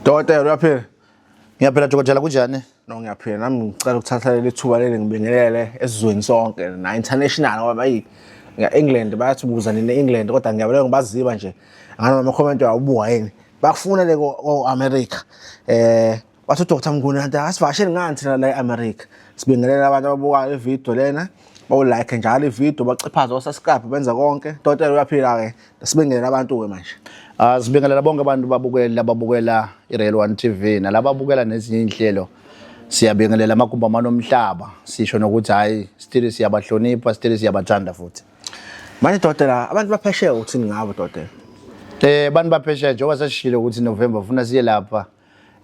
Dokotela, uyaphila? Ngiyaphila dokotela, kunjani? No, ngiyaphila nami. Ngicela ukuthatha leli thuba leli ngibingelele esizweni sonke na international, ngoba bayi England bayathi buza nini England, kodwa ngiyabona ngibaziba nje ngana ama comment awubuka yini bakufuna le ko America. Wathi uDr Mnguni kanti asivakasheli ngani thina la e-America. Sibingelela abantu ababukayo ivideo lena, bawu-like njalo ivideo, baciphaze, basubscribe, benza konke. Dokotela, uyaphila-ke? Sibingelela abantu-ke manje. Ah, sibingelela bonke abantu babukeli ababukela iRail One TV nalababukela nezinye inhlelo. Siyabingelela amagumbi amane omhlaba, sisho nokuthi hayi, still siyabahlonipha, still siyabathanda futhi. Manje dokotela, abantu baphesheya uthini ngabo, dokotela? Abantu baphesheya, njengoba sesishilo ukuthi November ufuna siye lapha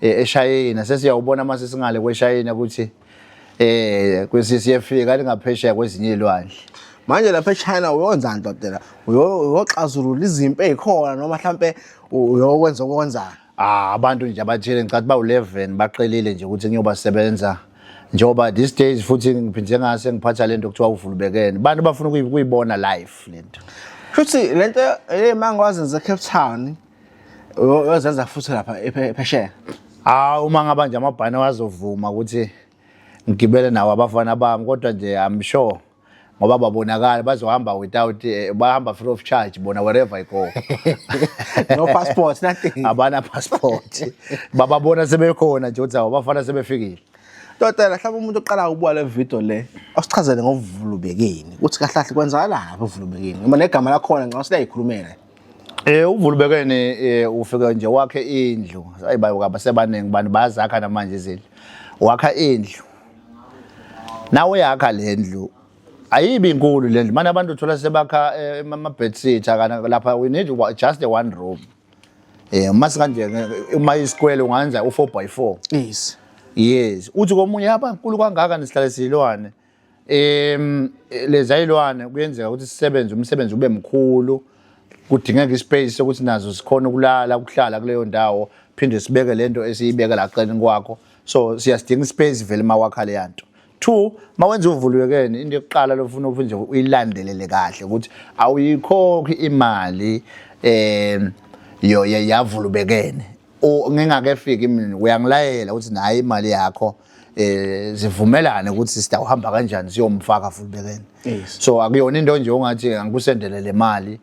eShayina, sesiyawubona mase singale kweShayina ukuthi kwesi siyefika lingaphesheya kwezinye izilwandle. Manje lapha eChina uyonzani, dokotela? Uyoxazulula izimpi ey'khona noma mhlampe uyokwenza okwenzani? Ah, abantu nje abathile ngicathi bawu-11 baqelile nje ukuthi ngiyobasebenza, njengoba these days futhi ngiphinde ngase ngiphatha lento kuthiwa uvulubekene, abantu bafuna ukuyibona live lento. Futhi lento mangikwazi nje Cape Town, uyozenza futhi lapha ephesheya? Ah, uma ngaba nje amabhana wazovuma ukuthi ngigibele nawo abafana bami, kodwa nje I'm sure ngoba babonakala bazohamba without bahamba free of charge bona wherever I go. No passport, nothing. Abana passport, bababona sebekhona nje ukuthi abafana sebefikile. Dokotela, mhlawumbe umuntu oqala ukubuka le video le, asichazele ngovulubekeni ukuthi kahle kahle kwenzakalani lapha evulubekeni, ngoba negama lakhona ngicabanga siyayikhulumela. Uvulubekene ufika nje wakhe indlu. Ayibayo kabasebaningi bantu bayazakha namanje izindlu. Wakha indlu. Nawe yakha le ndlu. Ayibi inkulu le ndlu. Manje abantu uthola sebakha ama bed sitter kana lapha, we need just a one room. Mase kanje uma isikwele ungenza u4 by 4. Yes. Uthi komunye yaba nkulu kangaka nesihlale silwane. Leza ilwane kuyenzeka ukuthi sisebenze umsebenzi ube mkhulu, kudingeka ispace sokuthi nazo sikhona ukulala, ukuhlala kuleyo ndawo, phinde sibeke lento esiyibeke la celeni kwakho, so siyasidinga ispace vele mawakha leya nto. Two, mawenza uvulwekene, into yokuqala lofuna ukuthi nje uyilandelele kahle ukuthi awuyikhokhi imali yo yavulubekene ngingakefiki mina, uyangilayela ukuthi nayi imali yakho, zivumelane ukuthi sitawuhamba kanjani siyomfaka vulubekene. So akuyona into nje ongathi angikusendele le mali.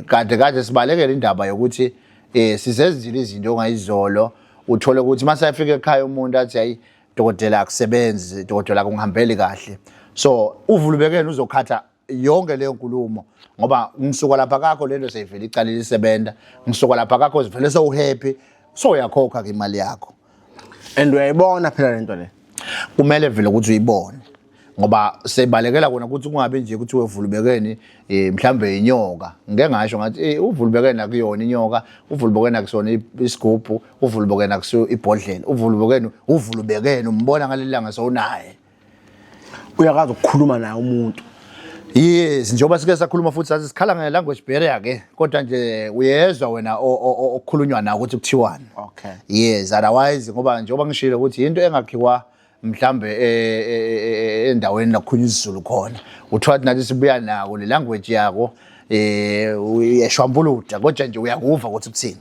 Kade kade sibalekela indaba yokuthi sizenzile izinto ongayizolo, uthole ukuthi mase afika ekhaya umuntu athi, "Hayi dokotela, akusebenzi dokotela, akungihambeli kahle." So uvulubekene uzokhatha yonke leyo nkulumo, ngoba ngisuka lapha kakho lento seyivele icalile isebenza, ngisuka lapha kakho sivele sowuhappy, so uyakhokha ke imali yakho. And uyayibona phela lento le. Kumele vele ukuthi uyibone, ngoba sebalekela kona ukuthi kungabi nje ukuthi wevulubekeni mhlambe inyoka. Ngeke ngasho ngathi uvulubekeni akuyona inyoka, uvulubekeni akusona isigubhu, uvulubekeni akusiyo ibhodlela, uvulubekeni uvulubekeni umbona ngaleli langa sowunaye. Uyakwazi ukukhuluma naye umuntu? Yes, njengoba sike sakhuluma futhi sathi sikhala nge-language barrier ke, kodwa nje uyezwa wena okukhulunywa nawo ukuthi kuthiwani. Yes, otherwise ngoba njengoba ngishilo ukuthi into engakhiwa mhlambe endaweni la kukhulunywa isiZulu khona, uthola ukuthi nathi sibuya nako le language yako uyeshwampuluda, kodwa nje uyakuva ukuthi kuthini.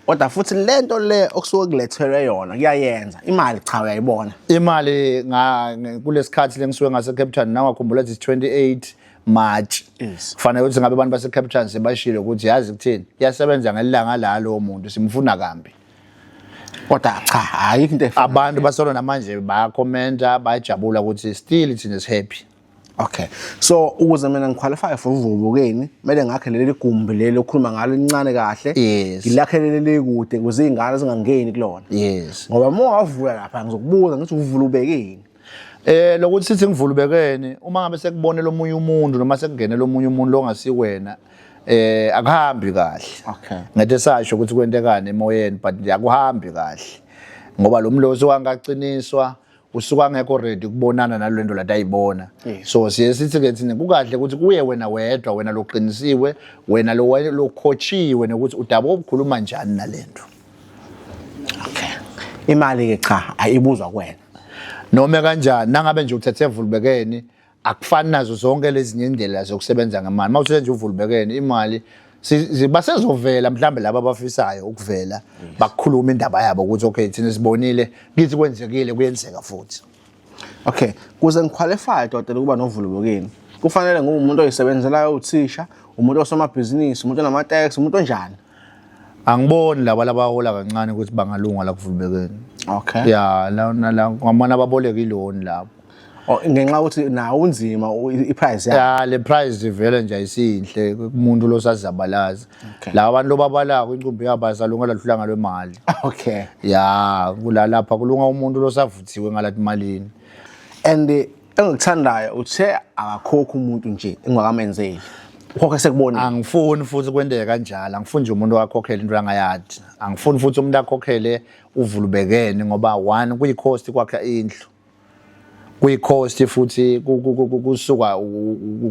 Kodwa futhi lento le okusuke kulethelwe yona kuyayenza imali, cha, uyayibona? Imali nga kulesikhathi lengisuke ngase Cape Town, nawakhumbula ukuthi 28 March. Kufanele ukuthi ngabe abantu base Cape Town sebashilo ukuthi yazi kuthini, iyasebenza ngelanga la lo muntu simfuna kambi. Kodwa cha, ayikho into efana. Abantu basolo namanje bayakhomenta, bayajabula ukuthi still thina is happy. Okay, so ukuze mina ngiqualify for uvulubukeni, kumele ngakhe leli gumbi leli okhuluma ngalo elincane kahle? Yes. Ngilakhe leli likude ukuze iy'ngane zingangeni kulona? Yes. Ngoba uma wavula lapha ngizokubuza ngithi uvulubekeni. Lokuthi sithi ngivulubekene, uma ngabe sekubonela omunye umuntu noma sekungenela omunye umuntu ongasiwena, akuhambi kahle. Ngethe sasho ukuthi kwentekani emoyeni, but nje akuhambi kahle ngoba lo mlozi wangaqiniswa usuka angekho ready ukubonana nalento lati ayibona. So siye sithi ke thina kukahle ukuthi kuye wena wedwa, wena loqinisiwe, wena lo lokhochiwe nokuthi udaba okukhuluma njani nalento. Okay, imali ke cha, ayibuzwa kuwena? Noma kanjani, nangabe nje uthethe vulubekeni, akufani nazo zonke lezinye indlela zokusebenza ngemali. Uma uthethe nje uvulubekeni, imali Basezovela mhlambe laba abafisayo ukuvela bakukhuluma indaba yabo ukuthi okay, thina sibonile, kithi kwenzekile, kuyenzeka futhi. Okay, kuze ngiqualify, dokotela, ukuba noVulubokeni, kufanele ngibe umuntu oyisebenzelayo, uthisha, umuntu osomabhizinisi, umuntu onama-tax, umuntu onjani? Angiboni laba labahola kancane ukuthi bangalunga la kuVulubekeni. Okay. Ya, la ngamana baboleka i-loan lapho. Oh, ngenxa yokuthi nawo unzima i-price ya. Ya, le price vele nje ayisiyinhle kumuntu losazabalaza. Laba bantu lobabalako incumbi yabo ayisalungela luhlanga lwemali. Ya, kula lapha kulunga umuntu losavuthiwe ngalathi malini. And engikuthandayo, uthe akakhokhi umuntu nje engakamenzeli. Ukhokhe sekubona. Angifuni futhi kwenteke kanjalo. Angifuni nje umuntu akhokhele into angayadi. Angifuni futhi umuntu akhokhele uVulubekeni ngoba one, kuyi-cost kwakha indlu. Kuyi-cost futhi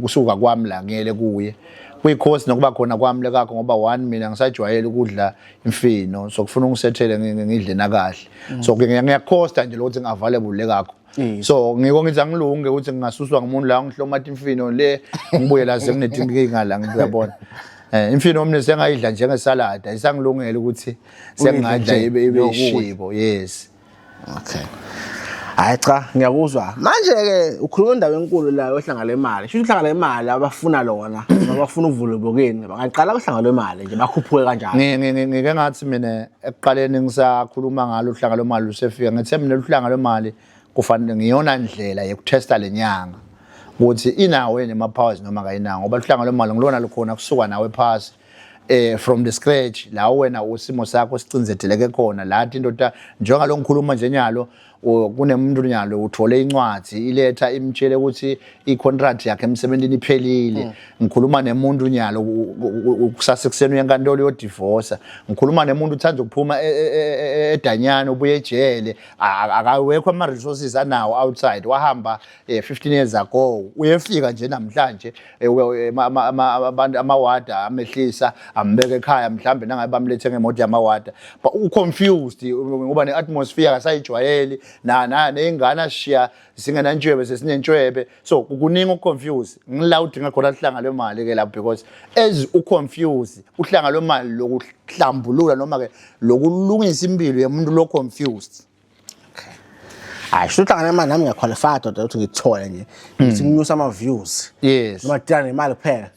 kusuka kwami la ngiyele kuye. Kuyi-cost nokuba khona kwami lekakho ngoba one, mina ngisajwayele ukudla imfino, so kufuna ungisethele ngidle nakahle. So ngiyakhosta nje lokuthi ngi-available lekakho. So ngiko ngithi angilunge ukuthi ngingasuswa ngumuntu la ngihloma imfino le, ngibuye la senginetinkinga la, ngiyabona. Imfino mina sengayidla njengesalad, ayisangilungela ukuthi sengingadla nje ibe nokudla. ishibo, yes. Okay. Hayi cha, ngiyakuzwa. Manje ke ukhuluma indaba enkulu la yohlanga lemali. Sho uhlanga lemali abafuna lona, abafuna uVulubokeni, bangaqala kuhlanga lwemali nje bakhuphuke kanjalo. Ngike ngathi mina ekuqaleni ngisakhuluma ngalo uhlanga lwemali lusefika, ngithe mina uhlanga lwemali kufanele ngiyona ndlela yokuthesta lenyanga ukuthi inawo yini ama-powers noma kayinawo, ngoba uhlanga lwemali ngilona lukhona kusuka nawe phasi from the scratch la wena usimo sakho sicinzeteleke khona la indoda njengalo ngikhuluma nje nyalo kunemuntu nyalo uthole incwadi iletha imtshele ukuthi i-contract yakhe emsebenzini iphelile. Ngikhuluma nemuntu nyalo kusasa ekuseni uyenkantolo yodivorce. Ngikhuluma nemuntu uthanda ukuphuma edanyana, ubuye ejele, akawekho ama-resources anawo outside, wahamba 15 years ago, uyefika nje namhlanje abantu amawada amehlisa ambeka ekhaya, mhlambe nangabe bamlethe ngemoto yamawada, but u-confused ngoba ne-atmosphere akasayijwayeli na na ney'ngane ashiya zingenantshwebe sesinentshwebe, so kuningi uku-confuse. Ngila udinga khona uhlanga lwemali ke lapho, because as u-confuse, uhlanga lwemali lokuhlambulula noma ke lokulungisa impilo yomuntu lo confused. Hayi, sho uhlanga lemali nami ngiyaqualify, doda, ukuthi ngithole nje. Ngithi nginyusa ama views. Yes. Noma dila nemali kuphela.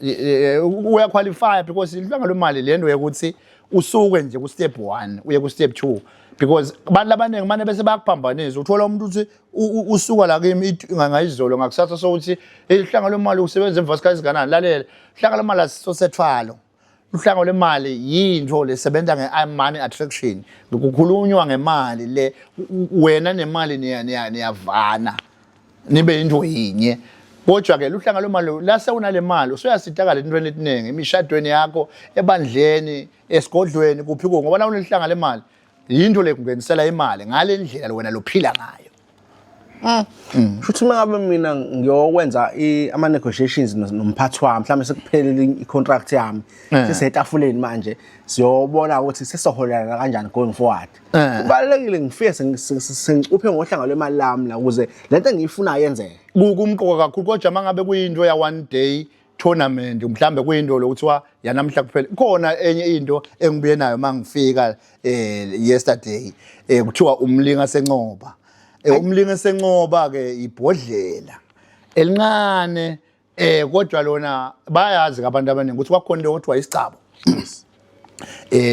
Uyaqualify because ihlanga lwemali lento yokuthi usuke nje ku step 1 uye ku step 2, because abantu abaningi mane bese bayakuphambanisa. Uthola umuntu uthi usuka la kimi ngayizolo, ngakusasa sokuthi ihlanga lwemali usebenza emva sikhathi singanani. Lalela, uhlanga lwemali asisosethwalo. Uhlanga lwemali yinto lesebenza nge-money attraction. Kukhulunywa ngemali le, wena nemali niyavana nibe into yinye. Kodwa ke luhlanga lwemali lase unale mali usuyasitakala entweni etiningi, emishadweni yakho, ebandleni, esigodlweni, kuphi ko, ngoba nawunehlanga lemali yinto lekungenisela imali ngale ndlela wena lophila ngayo. Shuthi uma ngabe mina ngiyokwenza ama-negotiations nomphathi wami, mhlawumbe sekuphelile i-contract yami, sisetafuleni manje siyobona ukuthi sisoholelana kanjani going forward, kubalulekile ngifike sengicuphe ngohlanga lwemali lami la ukuze lento engiyifunayo yenzeke. Kumqoka kakhulu, kodwa uma ngabe kuyinto ya one day tournament, mhlambe kuyinto lokuthiwa yanamhla kuphela, khona enye into engibuye nayo mangifika yesterday, kuthiwa umlinga sencoba. Umlinga sencoba ke ibhodlela elincane, kodwa lona bayazi abantu abaningi ukuthi kwakhona into okuthiwa isicabo,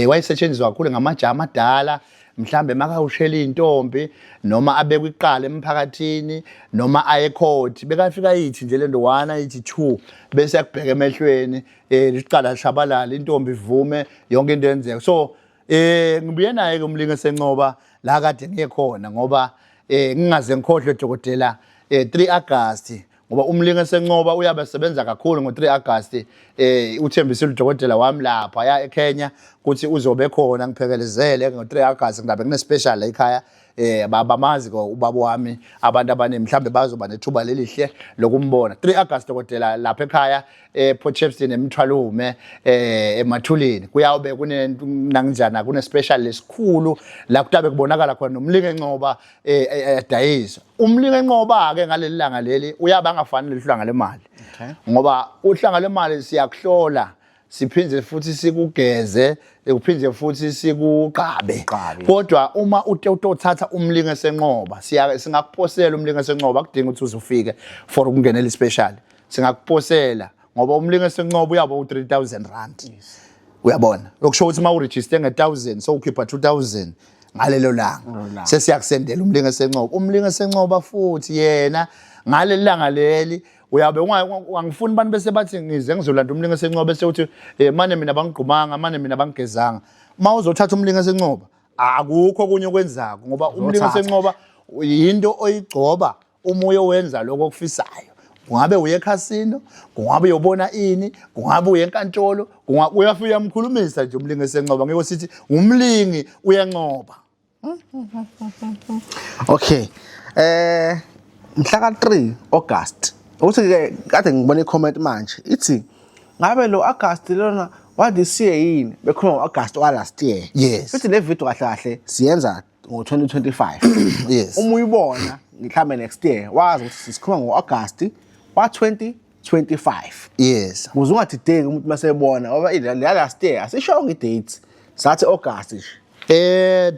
wayesetshenziswa kakhulu ngamajaha amadala, mhlambe makawushela intombi noma abekwe iqala emphakathini noma aye court, bekafika yithi nje lento 1 ayithi 2 bese yakubheka emehlweni, liqala shabalala, intombi ivume, yonke into yenzeka. So ngibuye naye ke umlingo sencoba la kade ngiye khona, ngoba ngingaze ngikhohlwe, dokotela, 3 August, ngoba umlingo sencoba uyabe sebenza kakhulu ngo3 August. Uthembisile udokotela wami lapha ya eKenya ukuthi uzobe khona ngiphekelezele ngo3 August, ngidabe kune special la ekhaya. Bamazi ko ubaba wami abantu abaningi, mhlambe bazoba nethuba lelihle lokumbona 3 August, dokotela, lapha ekhaya ePort Shepstone, eMthwalume, emathulini. Kuyawube kunenangjana, kune special lesikhulu la kutabe kubonakala khona nomlingo encoba edayiswa. Umlingo encoba ke ngaleli langa leli uyaba angafani lehlanga lemali, ngoba uhlanga lemali siyakuhlola. Siphinde futhi sikugeze, kuphinde futhi sikuqabe. Uqabe. Kodwa uma utothatha umlingo esenqoba, siya singakuposela umlingo esenqoba, kudinga ukuthi uze ufike for ukungenela ispecial. Singakuposela ngoba umlingo esenqoba uyabo u3000 rand. Uyabona, okusho ukuthi uma uregister nge-1000, sowukhipha 2000 ngalelo langa. Langa. Sesiyakusendela umlingo esenqoba, umlingo esenqoba futhi yena ngaleli langa leli uyabe angifuni abantu bese bathi ngize ngizolanda umlingo esenqoba, bese uthi mane mina bangigqumanga, mane mina bangigezanga. Uma uzothatha umlingo esenqoba, akukho okunye okwenzako ngoba umlingo Uzothatha. esenqoba yinto oyigcoba uma uyowenza lokho okufisayo. Kungabe uye ekhasino, kungabe uyobona ini, kungabe uye enkantolo, uyafika uyamkhulumisa nje umlingi esenqoba. Ngeke sithi umlingi uyanqoba. Okay, mhla ka 3 August, ukuthi ke kade ngibona i-comment manje ithi ngabe lo August lona wa this year yini, bekhuluma ngo-August wa last year. Yes. Futhi le video kahle kahle siyenza ngo-2025. Uma uyibona mhlambe next year, wazi ukuthi sikhuluma ngo-August wa 2025. Ukuze ungadideki umuntu masebona, ngoba le last year asishongo i-date, sathi August nje.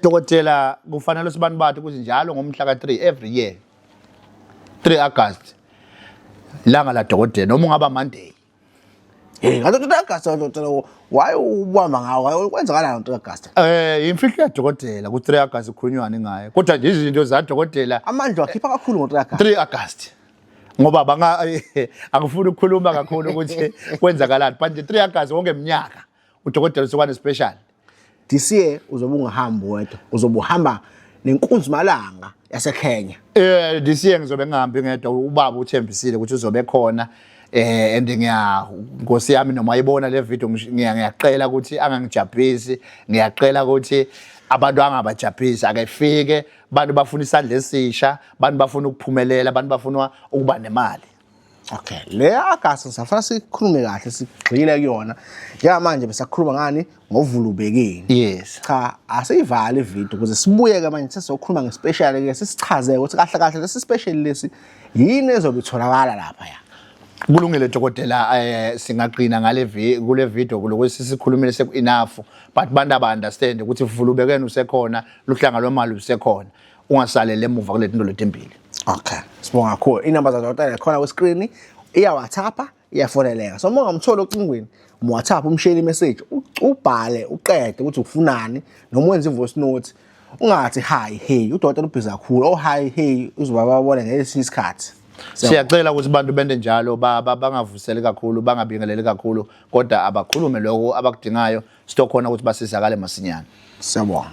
Dokotela, kufanele sibani bathi ukuthi njalo ngomhla ka3 every year, 3 August, langa la dokotela, noma ungaba Monday. Hey, ngathi August, dokotela, why ubamba ngawo? Kwenzakalani ngo August? Imfihlo ya dokotela ku 3 August kukhulunywani ngayo, kodwa nje izinto za dokotela Amandla wakhipha kakhulu ngo 3 August. 3 August, ngoba banga angifuni ukukhuluma kakhulu ukuthi kwenzakalani, but nje 3 August wonke eminyaka udokotela usukwane special. This year uzobe ungahambi wedwa, uzobe uhamba nenkunzi malanga yaseKenya. This year ngizobe ngihambi ngedwa, ubaba uthembisile ukuthi uzobe khona, and ngiya Nkosi yami, noma ayibona le video, ngiyacela ukuthi angangijabhisi, ngiyacela ukuthi abantu angabajabhisi, akefike. Abantu bafuna isandla esisha, abantu bafuna ukuphumelela, abantu bafuna ukuba nemali. Okay, le August safuna sikhulume kahle, sigxile kuyona. Njengamanje besakhuluma ngani? Ngovulubekeni. Yes. Cha, asiyivale ivideo ukuze sibuye ke manje sesizokhuluma ngespecial ke, sisichaze ukuthi kahle kahle lesi special lesi yini ezobe itholakala lapha ya. Kulungile dokotela, singaqina ngale kule video kuloko sisikhulumile seku enough, but bantu aba understand ukuthi vulubekeni usekhona, luhlanga lwemali usekhona, ungasalele emuva kule tinto letimbili. Okay, sibonga kakhulu. Inamba zadokotela khona ku screen, iya WhatsApp, iyafoneleka. So uma ungamthola ocingweni, mu WhatsApp umshayele message, ubhale uqede ukuthi ufunani noma wenze voice note. Ungathi hi hey, udokotela ubhizi kakhulu. Oh hi hey, uzoba babona ngesinye isikhathi. Siyacela ukuthi abantu bende njalo bangavuseli kakhulu, bangabingeleli kakhulu, kodwa abakhulume lokho abakudingayo, sitokhona ukuthi basizakale masinyane. Siyabonga.